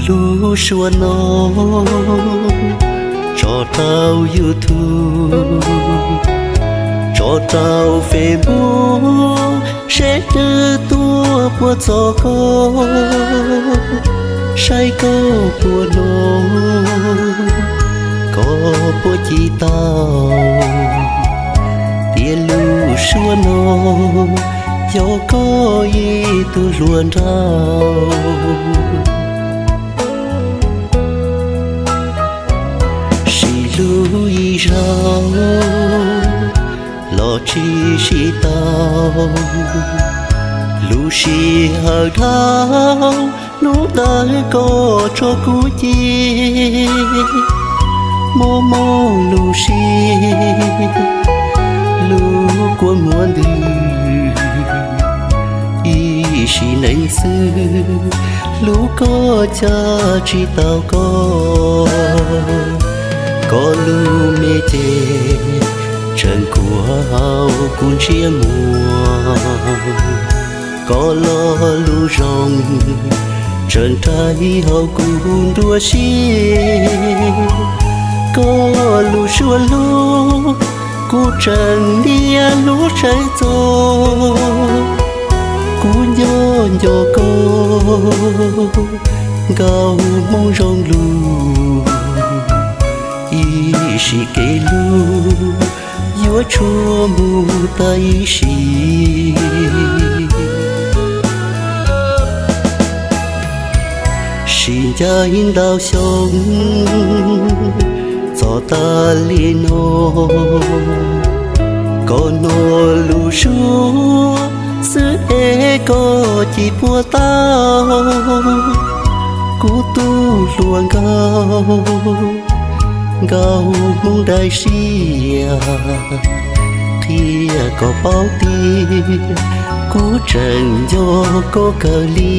Lub suab no tso rau YouTube, tso rau Facebook, seb twb tuaj puas txog koj, saib koj puas hnov, koj puas cim tau. Tias lub suab no yog koj ib tug hluas nraug, sim hlub ib zaug los tsis sim tau. Lub sij hawm dhau, lub ntawd koj tso kuv ci, mob mob lub siab, lub kua muag ntws, ib sim neej xwb hlub koj cas tsis tau koj. Koj lub me ces tseem khuam hauv kuv ntsej muag, koj lo lus zoo tseem raug hauv kuv nruab siab. Koj lub suab hlub kuv tseem niaj hnub saib txog, kuv nco nco koj nkauj Hmoob zoo lus, ib sim kev hlub yuav tshuav mus tas ib sim. Sim ncaim ntau xyoo txog tas li no, koj hnov lus suab xwb es koj cim puas tau. Kuv tus hluas nkauj, nkauj Hmoob daim siab, qhia kom paub tias kuv tseem nco koj kawg li.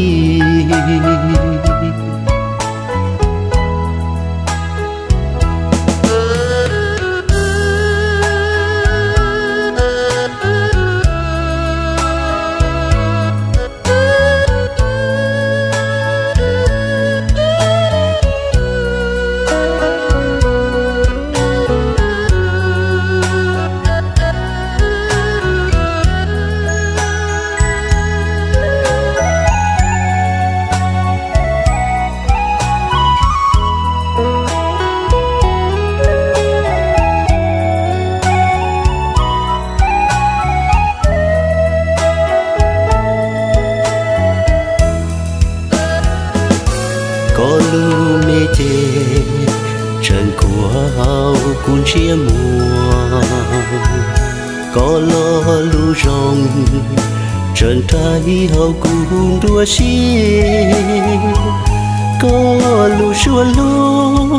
Koj lub me ces tseem khuam hauv kuv ntsej muag, koj lo lus zoo tseem raug hauv kuv nruab siab. Koj lub suab hlub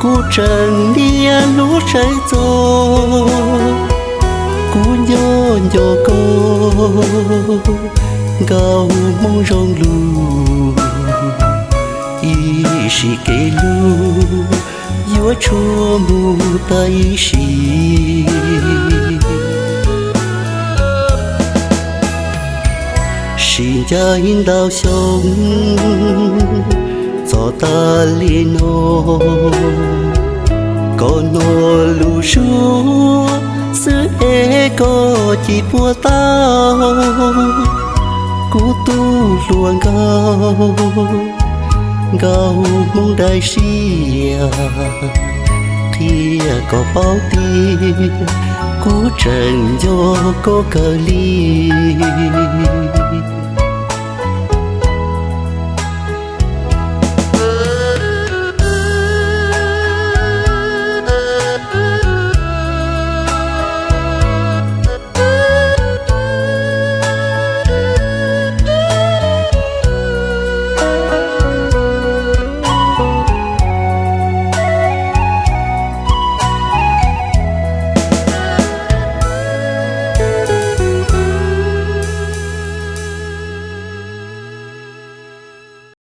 kuv tseem niaj hnub saib txog, kuv nco nco koj nkauj Hmoob zoo lus, ib sim kev hlub yuav tshuav mus tas ib sim. Sim ncaim ntau xyoo txog tas li no, koj hnov lus suab xwb es koj cim puas tau. Kuv tus hluas nkauj, nkauj Hmoob daim siab, qhia kom paub tias kuv tseem nco koj kawg li.